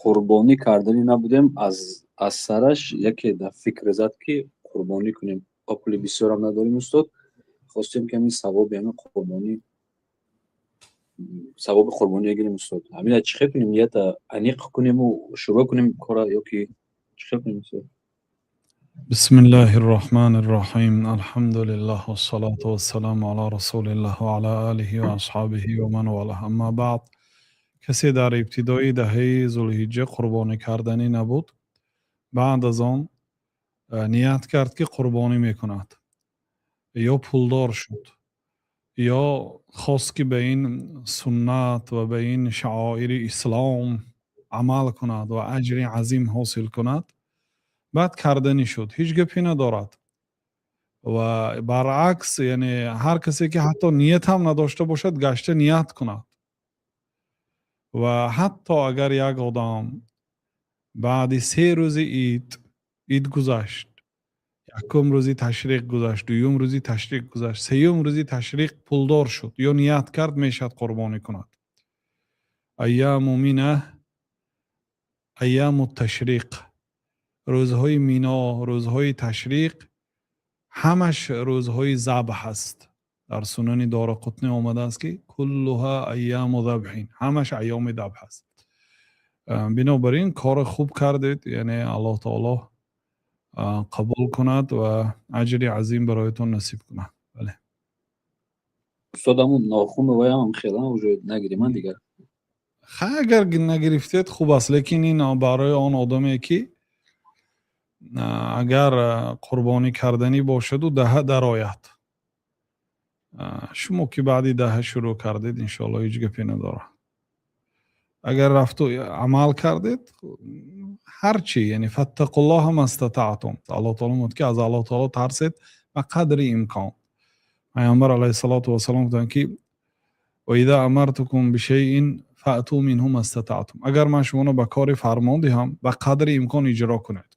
Қурбонӣ карданӣ набудем. Аз сараш яке дар фикр зад, ки қурбонӣ кунем. Пули бисёрам надорем, устод. Хостем, ки ҳамин савоби ҳамин қурбонӣ, савоби қурбонӣ гирем, устод. Ҳамина чӣ хел кунем? Нията аниқ кунему шурӯъ кунем кора ё ки чӣ хел кунем, устод? بسم الله الرحمن الرحيم، الحمد لله والصلاة والسلام على رسول الله وعلى آله وأصحابه ومن والاه، أما بعد. Касе дар ибтидои даҳаи Зулҳиҷҷа қурбонӣ карданӣ набуд, баъд аз он ният кард, ки қурбонӣ мекунад, ё пулдор шуд, ё хост, ки ба ин суннат ва ба ин шаоири ислом амал кунад ва аҷри азим ҳосил кунад, баъд карданӣ шуд, ҳеҷ гапе надорад. Ва баръакс, яъне ҳар касе ки ҳатто ният ҳам надошта бошад, гашта ният кунад. Ва ҳатто агар як одам баъди 3 рӯзи ид, ид гузашт, якум рӯзи ташриқ гузашт, дуюм рӯзи ташриқ гузашт, сеюм рӯзи ташриқ пулдор шуд ё ният кард, мешавад қурбонӣ кунад. Айёму Мина, айёму ташриқ, рӯзҳои Мино, рӯзҳои ташриқ ҳамаш рӯзҳои забҳ аст. Дар Сунани Дорақутнӣ омадааст, ки كلها أيام ذبح, ҳамаш айёми забҳ аст. Бинобар ин кори хуб кардед, яъне Аллоҳ таоло қабул кунад ва аҷри азим бароятон насиб кунад. Бале. Устод, ҳамун нохуну ваям хелам уже нагириман дигар? Ха, агар нагирифтед, хуб аст, лекин ин барои он одаме, ки агар қурбонӣ карданӣ бошаду даҳа дарояд. Шумо ки баъди даҳа шурӯъ кардед, иншоалло, ҳеҷ гапе надорад. Агар рафту амал кардед, ҳарчи, яъне فاتقوا الله ما استطعتم, Аллоҳ таоло мегӯяд, ки аз Аллоҳ таоло тарсед ба қадри имкон. Пайғамбар алайҳиссалоту вассалом гуфтанд, ки وإذا أمرتكم بشيء فأتوا منه ما استطعتم, агар ман шуморо ба коре фармон диҳам, ба қадри имкон иҷро кунед.